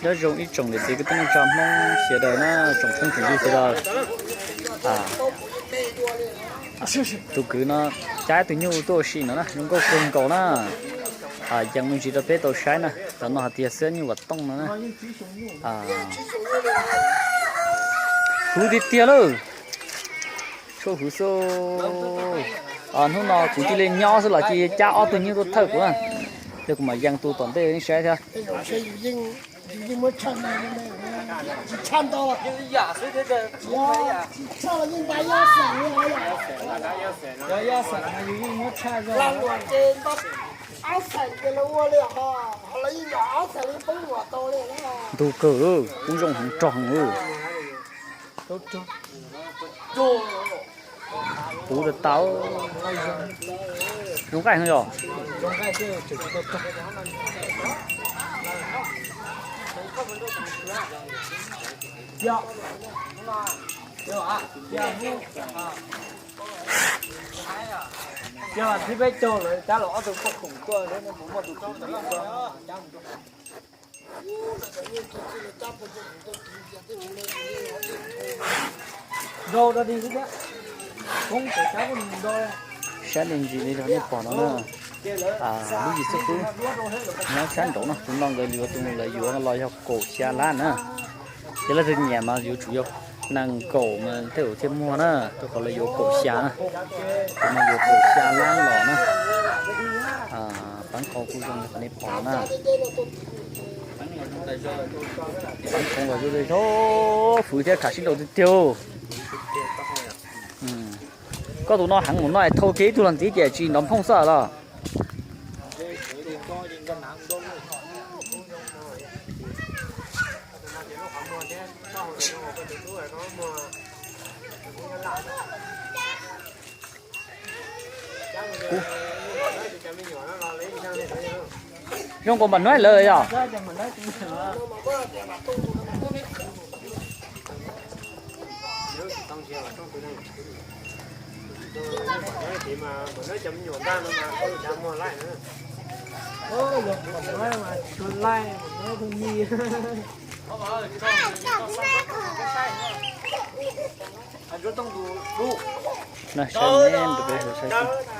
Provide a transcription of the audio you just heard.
Nyob zoo ib tsoom niam txiv kwv tij neej tsa Hmoob sawv daws na, tsoom phooj tsoom ywg sawv daws. Tus kwv no cab tus nyuj tuaj ua si no na, zoo nkauj kawg nkaus na. Yees me ntsis rau peb tau saib na, cov no hais tias xwb nyuj vam tooj no na. Huv tiag tiag lawm. Tshuaj huv xwb. Hnub no kuv cia li nyob xwb los cia li cab ob tug nyuj tuaj thawj kuv na. Ces kuv mam yees tus tom ntej nej saib thiab. Ntug kawg, kub zoo heev rog heev. Puv tau tau. Zoo nqaij heev yom. Yog thib peb caug lawm, cab los ob tug poj khoom tuaj, puas muaj tus Saib me ntsis li nej pom no na, lub yim xub pwb nyob sab nraud no, tus no nkawd yuav, tus lawv yuav no los yog kaum xya lab na. Ces leej twg nyiam mas yuav tsum yog nees nkaum mas thiaj ua thiaj muag na, rau qhov lawv yuav kaum xya na. Tus no yuav kaum xya lab los na. Peev qhov kuj zoo li qhov nej pom na. Peev qhov los zoo li zoo, fwv thiab kham sib nraus tiag tiag. Koj tus no heev mus no es thau kiag ib tug los ntxiv ces tsis nrov phooj xwb los. Zoo nkaus mam nuaib lawm yog. Saib ne, rau peb saib.